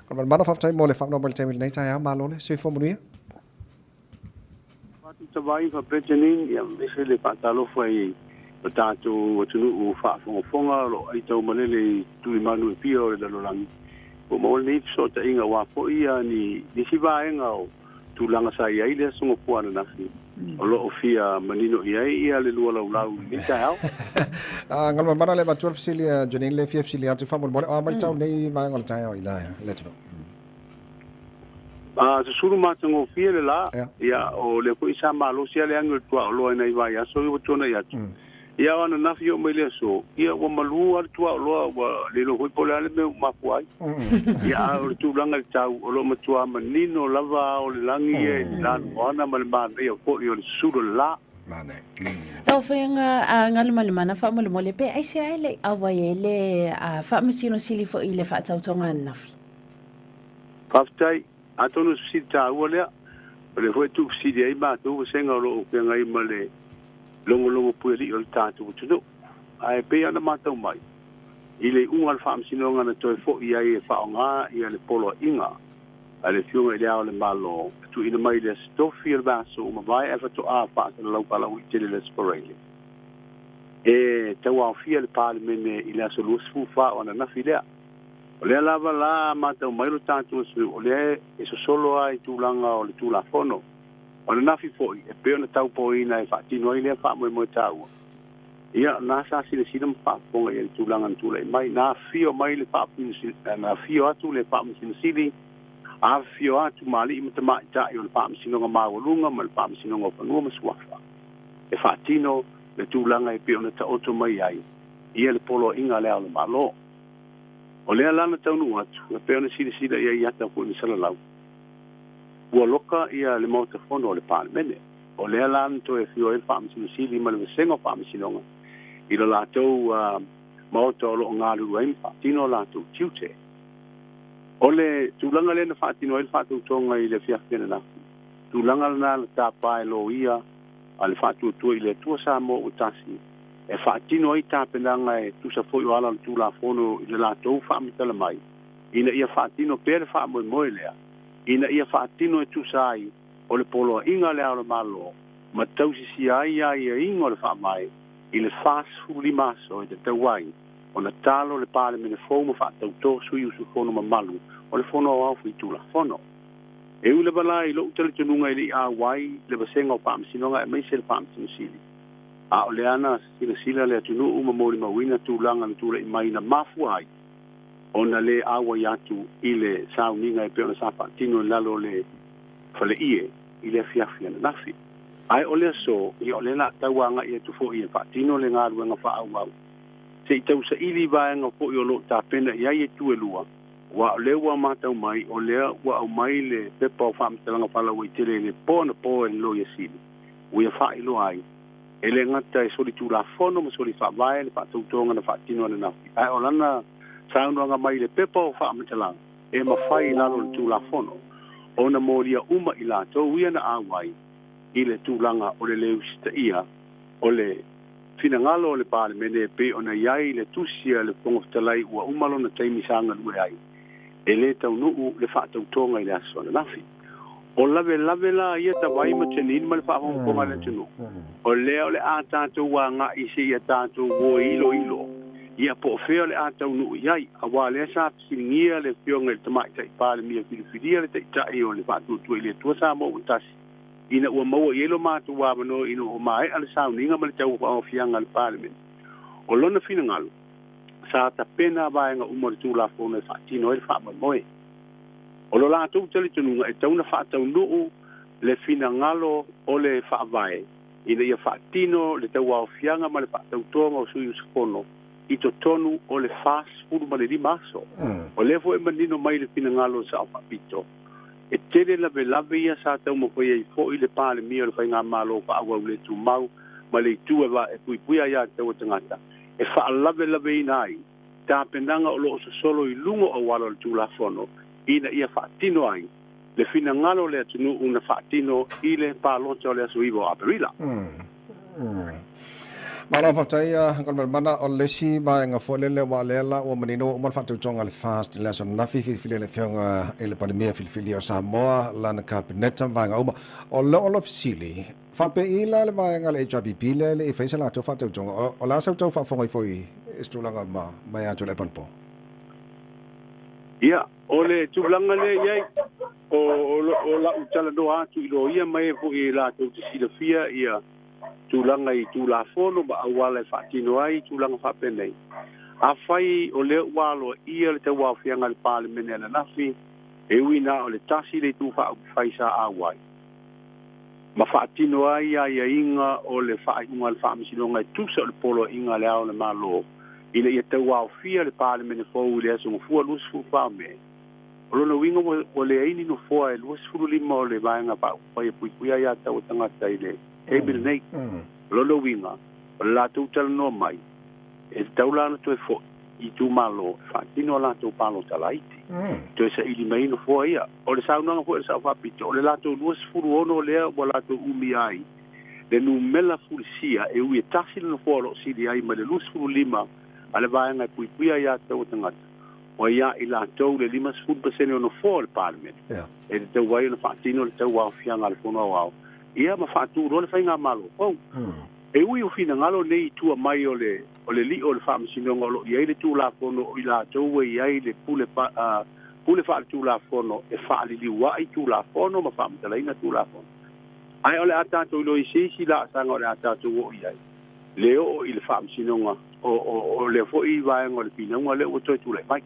Galumalemana faafetai mo le faamonoa mai i le taimi i lenei taeao. Malo le soifua manuia. Avatu tavai faapea Janine, ia ese le faatalofa i lo tatou atunuu faafogafoga o lo o aitau malele i tulimanu e fia o le lalolagi. Ua maua lenei fesootaiga aua foi ia ni nisi vaega o tulaga sa i ai le Aso Gafua ananafi o lo o fia manino i ai ia le lua laulau i lenei taeao. Galumalemana le avatua le fesili a Janine le fia fesili atu faamolemole o a matau nei vaega o le taeao i le atunuu. Susulu matagofie le la, ia o lea foi sa malosi lava le agi o le tuaoloa i nai vaiaso ia ua tuanai atu. Ia o ananafi oo mai le aso, ia ua malu lava le tuaoloa ua le iloa foi po o le a le mea ua mafua ai. Ia a o le tulaga i le tau, o lo o matua manino lava ao o le lagi ia i le lanoana ma le manaia foi o le susulu o le la. Lau Afioga a Galumalemana faamolemole pe aisea e le i auai ai le Faamasino Sili foi i le faatautoga ananafi? Faafetai. Atonu o se fesili taua lea. O lea foi e tuufesili ai matou vasega o lo o feagai ma le logologo puialii o le tatou atunuu. Ae pei lava ona matau mai, i le iuga o le Faamasinoga na toe foi ai e faaaoga ia le poloaiga a le Afioga i Le Ao o le Malo e tuuina mai i le Aso Tofi o le vaiaso ua mavae ae faatoa faasalalau faalauaitele i le Aso Faraile, e tauaofia le Palemene i le aso 24 o ananafi lea. O lea lava la a matau mai lo tatou atunuu, o lea e sosolo lava i tulaga o le Tulafono. O ananafi foi, e pei ona taupoina e faatino ai lea faamoemoe taua. Ia, na sa silasila ma faafofoga i ai i le tulaga na tulai mai. Na afifio mai le na afifio atu le Faamasino Sili, afifio atu ma alii ma tamaitai o le Faamasinoga Maualuga ma le Faamasinoga o Fanua ma Suafa e faatino le tulaga e pei ona taoto mai ai ia le poloaiga a Le Ao o le Malo. O lea la na taunuu atu, e pei ona silasila i ai i ata foi na salalau, ua loka ia le Maota Fono o le Palemene. O lea la na toe afio ai le Faamasino Sili ma le Vasega o Faamasinoga i lo latou Maota o lo o galulue ai ma faatino o latou tiute. O le tulaga lea na faatino ai le faatautoga i le afiafi ananafi, tulaga lena na tapa e loia a le Faatuatua i le Atua Samoa ua Tasi e faatino ai tapenaga e tusa foi o ala o le Tulafono i le latou faamatala mai ina ia faatino pea le faamoemoe lea ina ia faatino e tusa ai o le poloaiga a Le Ao o le Malo ma tausisia ai aiaiga o le Faavae i le 45 aso e tatau ai ona talo le Palemene fou ma faatautō sui usufono mamalu o le Fono Aoao Faitulafono. E ui lava la i lou talitonuga e le i auai le Vasega o Faamasinoga aemaise le Faamasino Sili, a o lea na silasila le atunuu ma molimauina tulaga na tulai mai na mafua ai ona le auai atu i le sauniga e pei ona sa faatino i lalo o le faleie i le afiafi ananafi. Ae o le aso, ia o lea la tau agai atu foi e faatino le galuega faaauau se i tausaili vaega foi o lo o tapena i ai itu e lua, aua o lea ua matau mai o lea ua aumai le pepa o faamatalaga faalauaitele i le po anapo e le Loia Sili ua ia faailoa ai e le gata e solitulafono ma solifaavae le faatautoga na faatino ananafi, ae o lana saunoaga mai i le pepa o faamatalaga e mafai i lalo o le Tulafono ona molia uma i latou ia na auai i le tulaga o le le usitaia o le finagalo o le Palemene e pei ona i ai le tusi a le Fofoga Fetalai ua uma lona taimi sa galue ai, e le taunuu le faatautoga i le aso ananafi. O lavelave la ia tavai ma Janine ma le faafogafoga a le atunuu, o lea o le a tatou agai seia tatou o e iloilo ia po o fea o le a taunuu i ai, aua o lea sa fesiligia le Afioga i le Tamaitai Palemia filifilia le Taitai o le Faatuatua i le Atua Samoa ua Tasi, ina ua maua i ai lo matou avanoa ina ua maea le sauniga ma le tauaofiaga a le Palemene. O lona finagalo, sa tapena vaega uma o le Tulafono e faatino ai le faamoemoe. O lo latou talitonuga e tatau ona faataunuu le finagalo o le Faavae ina ia faatino le tauaofiaga ma le faatautoga o sui usufono i totonu o le 45 aso. O lea foi e manino mai le finagalo o le Sao Faapito, e tele lavelave ia sa taumafai ai foi le Palemia o le Faigamalo Faaauau Le Tumau ma le Itu e Puipuia Aiatatau a Tagata e faalavelaveina ai tapenaga o lo o sosolo i luga o auala o le Tulafono ina ia faatino ai le finagalo o le atunuu na faatino i le palota o le aso 9 o Aperila. Malo faafetai Galumalemana, o le isi vaega foi lele aua o lea la ua manino ua uma le faatautoga a le FAST i le aso ananafi, filifili e le Afioga i le Palemia filifilia o Samoa, lana Kapeneta ma vaega uma. O lou fesili, faapei la le vaega a le HRPP lea e le i faia se latou faatautoga, o le a sau tau faafofoga ifo i se tulaga ma ia Tuilaepa anapo? Ia, o le tulaga lea e i ai, o lau talanoa atu i loia ma e foi e latou te silafia ia tulaga i Tulafono ma auala e faatino ai tulaga faapenei. Afai o lea ua aloaia le tauaofiaga a le Palemene ananafi, e ui na o le tasi le itu faaupufai sa auai, ma faatino ai aiaiga o le faaiuga a le Faamasinoga e tusa o le Poloaiga a le Ao o le Malo ina ia tauaofia le Palemene fou i le aso Gafua 24 o Me, o lona uiga ua leai ni nofoa e 25 o le Vaega Faaupufai e puipuia aiatatau a tagata i le taimi lenei. O lona uiga, o le latou talanoa mai, e tatau la ona toe foi i itumalo e faatino a latou palota laiti, toe saili mai ai nofoa ia. O le saunoaga foi a le Sao Faapito, o le latou 26 lea ua latou umia ai le numera fulisia e ui e tasi le nofoa o lo o sili ai mai le 25 a le Vaega e puipuia aiatatau a tagata, ua ia i latou le 50% o nofoa o le Palemene. E tatau ai ona faatino le tauaofiaga a le Fono Aoao ia ma faatu loa le faigamalo fou. E ui o finagalo nei i tua mai o le o le lio o le Faamasinoga o lo o i ai le Tulafono o i latou e i ai le pule pule faaletulafono e faaliliua'i Tulafono ma faamatalaina Tulafono. Ae o le a tatou iloa i se isi laasaga o le a tatou oo i ai, le oo i le Faamasinoga o lea foi vaega o le finauga lea ua toe tulai mai.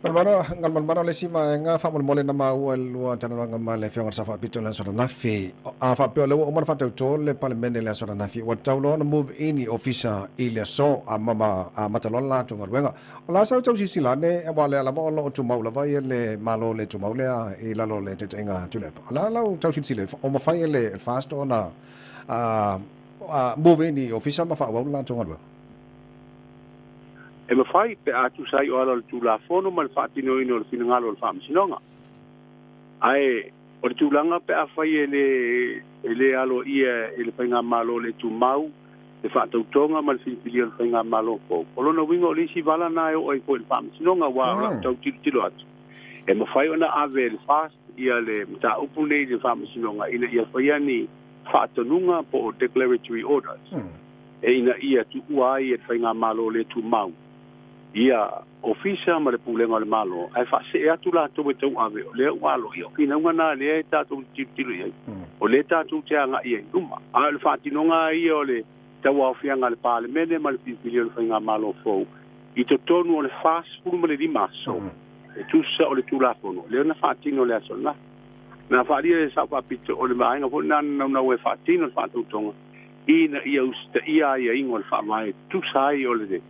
Galumalemana, o le isi vaega faamolemole na maua i le lua talanoaga ma le Afioga i le Sao Faapito i le aso ananafi, a faapea o lea ua uma ona faatauto le Palemene i le aso ananafi, ua tatau loa ona move in i ofisa i le aso a amata loa le latou galuega. O le a sau tau silasila ane, aua o lea lava o lo o tumau lava le Malo le tumau lea i lalo o le taitaiga a Tuilaepa. O le a lau tau silasila, o mafai e le FAST ona move in i ofisa ma faaauau le latou galuega? E mafai, pe a tusa ai o ala o le Tulafono ma le faatinoina o le finagalo o le Faamasinoga. Ae o le tulaga pe afai e le e le aloaia e le Faigamalo le tumau le faatautoga ma le filifilia o le Faigamalo fou, o lona uiga o le isi vala na e oo ai foi i le Faamasinoga, aua o lau tau tilotilo atu, e mafai ona ave e le FAST ia le mataupu nei i le Faamasinoga ina ia faia ni faatonuga po o declaratory orders e ina ia tuua ai e le Faigamalo le tumau ia ofisa ma le Pulega o le Malo, ae faasee atu latou e tauave o lea ua aloaia. O finauga na lea e tatou te tilotilo i ai, o lea tatou te agai ai i luma. A o le faatinoga lava ia o le tauaofiaga a le Palemene ma le filifilia o le Faigamalo fou i totonu o le 45 aso e tusa o le Tulafono lea na faatino i le aso ananafi. Na faaalia e Sao Faapito o le vaega foi lena na naunau ai e faatino le faatautoga ina ia usitaia aiaiga o le Faavae e tusa ai o le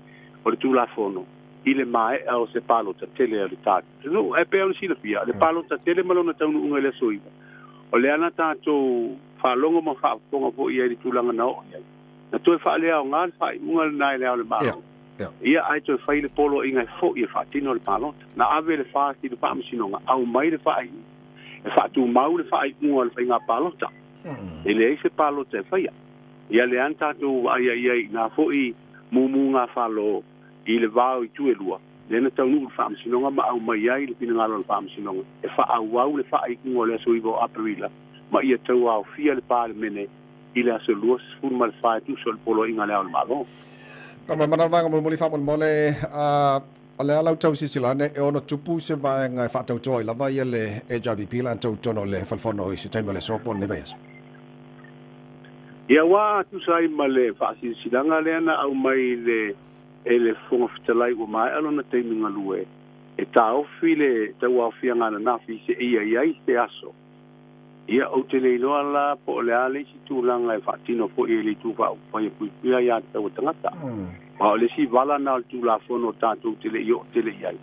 o le Tulafono i le maea o se palota tele a le tatou atunuu. Ae pei ona silafia, le palota tele ma lona taunuuga i le aso 9, o lea na tatou faalogo ma faafofoga foi i ai i le tulaga na oo i ai. Na toe faaleaoga le faaiuga lena e Le Ao o le Malo, ia ae toe fai le poloaiga e foi e faatino le palota. Na ave le FAST i le Faamasinoga, aumai le faaiuga e faatumau le faaiuga o le faiga palota. E leai se palota e faia. Ia lea na tatou vaaia i ai i na foi mumuga falo i le va o itu e lua, lea na taunuu le Faamasinoga ma aumai ai le finagalo o le Faamasinoga e faaauau le faaiuga o le aso 9 o Aperila ma ia tauaofia le Palemene i le aso 24 e tusa o le Poloaiga a Le Ao o le Malo. Tama mana vaega mulimuli faamolemole, o le a lau tau silasila ane e ono tupu se vaega e faatautoa ai lava ia le HRPP latou i totonu o le Fale Fono i se taimi o le aso po o lenei vaiaso. Ia ua tusa ai ma le faasilasilaga lea na aumai le e le Fofoga Fetalai ua maea lona taimi galue e taofi le tauaofiaga ananafi seia i ai se aso. Ia, ou te le iloa la po o le a le isi tulaga e faatino foi e le Itu Faaupufai e puipuia aiatatau a tagata. Aua o le isi vala na o le Tulafono tatou te le i oo tele i ai.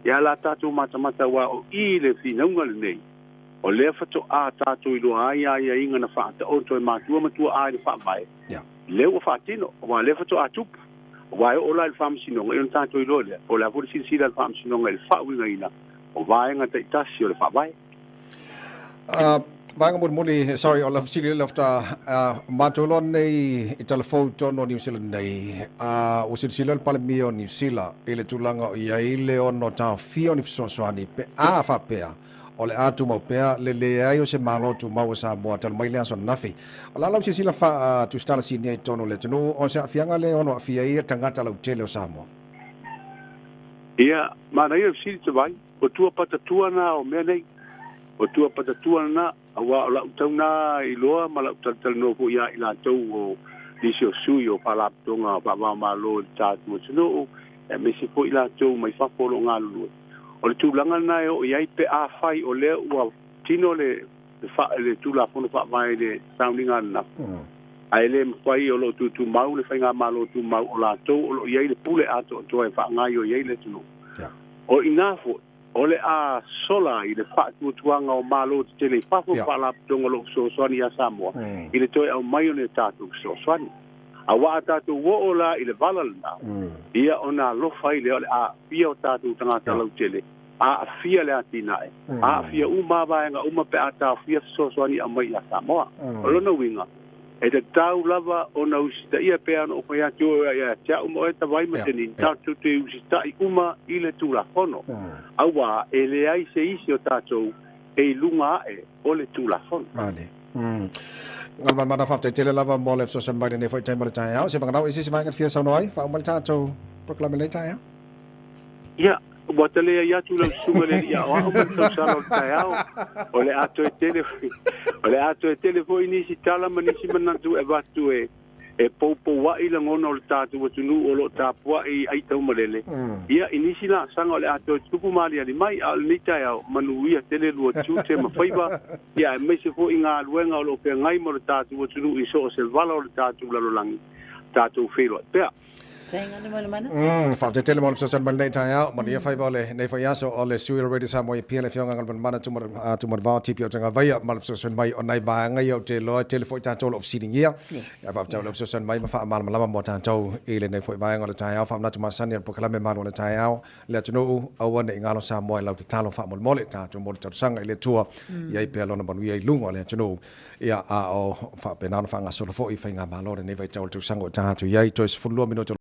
Ia la tatou matamata aua o i le finauga lenei, o lea faatoa tatou iloa ai aiaiga na faataoto e matua ma tuaa i le Faavae, lea ua faatino, aua o lea faatoa tupu. Aua e oo la i le Faamasinoga, ia ona tatou iloa lea, po o le a foi le silasila a le Faamasinoga i le faauigaina o vaega taitasi o le Faavae. Vaega mulimuli, sorry, o lau fesili lea faatoa matou loa nei i talafou i totonu o Niu Sila nei, ua silasila le Palemia o Niu Sila i le tulaga o i ai le ono taofia o ni fesoasoani pe a faapea o le a tumau pea le leai o se Malo tumau o Samoa talu mai le aso ananafi. O le a lau silasila faa-Tusitala Sinia i totonu o le atunuu, o se aafiaga lea e ono aafia ai tagata lautele o Samoa? Ia, manaia le fesili Tavai. O tua patatua na o mea nei. O tua patatua na, auā o la'u tau na iloa ma la'u talatalanoa foi ia i latou o nisi o sui o Faalapotopotoga Faava-o-Malo i le tatou atunuu, aemaise foi latou mai fafo o lo o galulue. O le tulaga lena e oo i ai pe afai o lea ua tino le le Tulafono Faavae i le sauniga ananafi, ae le mafai o lo o tutumau le Faigamalo tumau o latou o lo o i ai le pule atoatoa e faagaoioi ai le atunuu. O i ina foi, o le a sola ai le faatuatuaga o Malo tetele i fafo ma Faalapotopotoga o lo o fesoasoani ia Samoa i le toe aumai o ni a tatou fesoasoani. Aua a tatou oo la i le vala lena, ia ona alofa ai lea o le aafia o tatou tagata lautele, aafia le atinae, aafia uma vaega uma pe a taofia fesoasoani e aumai ia Samoa. O lona uiga, e tatau lava ona usitaia pei ona ou fai atu ia te au ma oe Tavai ma Tenini, tatou te usitai uma i le Tulafono, auā e leai se isi o tatou e i luga ae o le Tulafono. Vale. Galumalemana, faafetai tele lava mo le fesoasoani mai lenei foi taimi o le taeao. Se vaganao i se isi vaega e fia saunoa ai, faauma le tatou polokalame lenei taeao. Ia, ua ta leai atu lau susuga i le alii aoao ma le tausala o le taeao, o le a toe tele, o le a toe tele foi nisi tala ma nisi manatu e avatu e, e poupoua'i lagona o le tatou atunuu o lo o tapua'i i aitaumalele, ia, i nisi laasaga o le a toe tupu ma aliali mai. A o lenei taeao, manuia tele lua tiute ma faiva, ia, aemaise foi galuega o lo o feagai ma lo tatou atunuu i so o se vala o le tatou lalolagi, tatou feiloai pea. Faafetai tele mo le fesoasoani mai lenei taeao. Manuia faiva o lenei foi aso o le sui o le Radio Samoa i Apia le Afioga Galumalemana Tumanavao TP o Tagavaia ma le fesoasoani mai o nai vaega ia ou te iloa e tele foi tatou o lo o fesiligia. Ia faafetai o le fesoasoani mai ma faamalamalama mo tatou i lenei foi vaega o le taeao. Faamanatu masani o le polokalame Malu o le Taeao le atunuu, aua ne i galo Samoa i lau tatalo faamolemole, tatou momoli talosaga i le Atua ia i ai pea Lona manuia i luga o le atunuu. Ia, a o faapena ona faagasolo foi faigamalo i lenei vaitau o le tausaga ua tatou i ai, toe 12 minute.